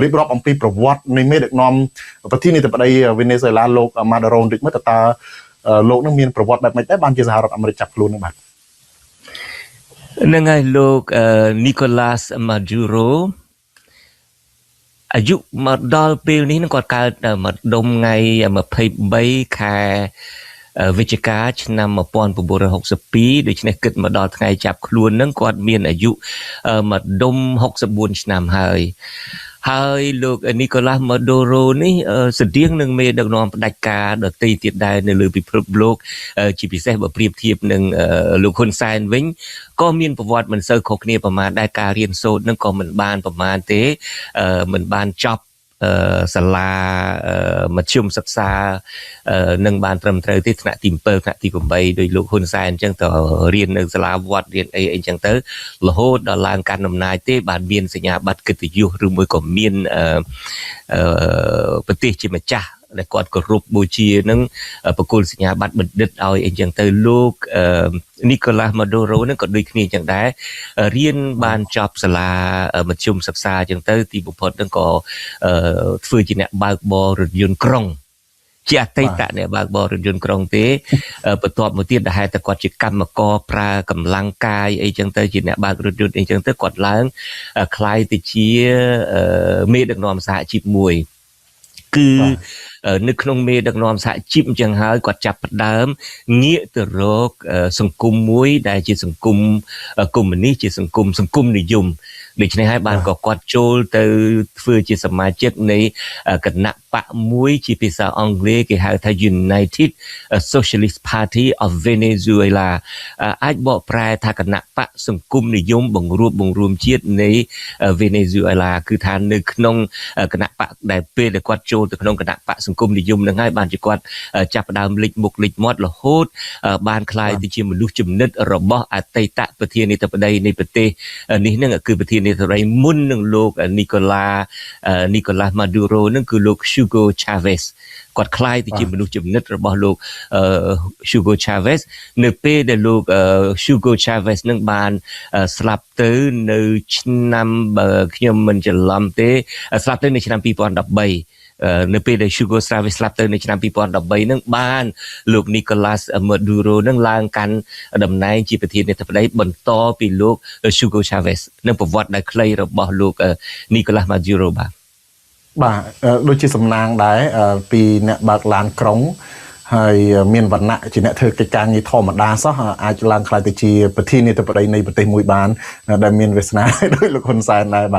រៀបរាប់អំពីប្រវត្តិនៃមេដឹកនាំប្រធានាធិបតីវេណេស៊ុយអេឡាលោកម៉ាដូរ៉ូបន្តិចមើលតើលោកនឹងមានប្រវត្តិបែបម៉េចដែរបានជាសហរដ្ឋអាមេរិកចាប់ខ្លួននឹងបាទ ហ្នឹងហើយលោកនីកូឡាសម៉ាឌូរ៉ូអាយុមកដល់ពេលនេះនឹងគាត់កើតមកដុំថ្ងៃ23ខែវិច្ឆិកាឆ្នាំ1962ដូច្នេះគិតមកដល់ថ្ងៃចាប់ខ្លួននឹងគាត់មានអាយុមកដុំ64ឆ្នាំហើយហើយលោកនីកូឡាសម៉ាដូរ៉ូនេះស្តៀងនឹងមេដឹកនាំផ្ដាច់ការដទៃទៀតដែរនៅលើពិភពលោកជាពិសេសបើប្រៀបធៀបនឹងលោកហ៊ុនសែនវិញក៏មានប្រវត្តិមិនសូវខុសគ្នាប្រមាណដែរការរៀនសូត្រនឹងក៏មិនបានប្រមាណទេមិនបានចប់សាលាមធ្យមសិក្សានឹងបានត្រឹមត្រូវទេថ្នាក់ទី7ថ្នាក់ទី8ដោយលោកហ៊ុនសែនអញ្ចឹងទៅរៀននៅសាលាវត្តរៀនអីអីអញ្ចឹងទៅរហូតដល់ឡើងកាន់អំណាចទេបានមានសញ្ញាបត្រកិត្តិយសឬមួយក៏មានប្រទេសជាម្ចាស់ដែលគាត់គោរពបូជានឹងប្រគល់សញ្ញាបត្របណ្ឌិតឲ្យអីចឹងទៅលោកនីកូឡាសម៉ាដូរ៉ូនឹងក៏ដូចគ្នាចឹងដែររៀនបានចប់សាលាមធ្យមសិក្សាចឹងទៅទីបំផុតនឹងក៏ធ្វើជាអ្នកបើកបររថយន្តក្រុងជាអតីតអ្នកបើកបររថយន្តក្រុងទេបន្ទាប់មកទៀតដែលហេតុតែគាត់ជាកម្មករប្រើកម្លាំងកាយអីចឹងទៅជាអ្នកបើករថយន្តអីចឹងទៅគាត់ឡើងក្លាយទៅជាមេដឹកនាំសហជីពមួយគឺនៅក្នុងមេដឹកនាំសហជីពអញ្ចឹងហើយគាត់ចាប់ផ្ដើមងាកទៅរកសង្គមមួយដែលជាសង្គមកុម្មុយនីសជាសង្គមសង្គមនិយមដូច្នេះហើយបានក៏គាត់ចូលទៅធ្វើជាសមាជិកនៃគណៈបកមួយជាភាសាអង់គ្លេសគេហៅថា United Socialist Party of Venezuela អាចបកប្រែថាគណៈបកសង្គមនិយមបង្រួបបង្រួមជាតិនៃ Venezuela គឺថានៅក្នុងគណៈបកដែលពេលដែលគាត់ចូលទៅក្នុងគណៈបកសង្គមនិយមនឹងហើយបានជាគាត់ចាប់ផ្ដើមលេចមុខលេចមាត់រហូតបានក្លាយទៅជាមនុស្សចំណិតរបស់អតីតប្រធានាធិបតីនៃប្រទេសនេះនឹងគឺប្រធានាធិបតីមុននឹងលោកនីកូឡាសម៉ាឌូរ៉ូនឹងគឺលោក Hugo Chavez គាត់ក្លាយទៅជាមនុស្សចំណិតរបស់លោក Hugo Chavez នៅពេលដែលលោក Hugo Chavez នឹងបានស្លាប់ទៅនៅឆ្នាំបើខ្ញុំមិនច្រឡំទេស្លាប់ទៅនៅឆ្នាំ2013នៅពេលដែល Hugo Chavez ស្លាប់ទៅនៅឆ្នាំ2013នឹងបានលោក Nicolas Maduro នឹងឡើងកាន់តំណែងជាប្រធានាធិបតីបន្តពីលោក Hugo Chavez នឹងប្រវត្តិដែលខ្លីរបស់លោក Nicolas Maduro បាទ បាទដូចជាសំណាងដែរពីអ្នកបើកឡានក្រុងហើយមានវណ្ណៈជាអ្នកធ្វើកិច្ចការងារធម្មតាសោះអាចឡើងក្លាយទៅជាប្រធានាធិបតីនៃប្រទេសមួយបានដែលមានវាសនាដោយលោកហ៊ុនសែនដែរបាទ។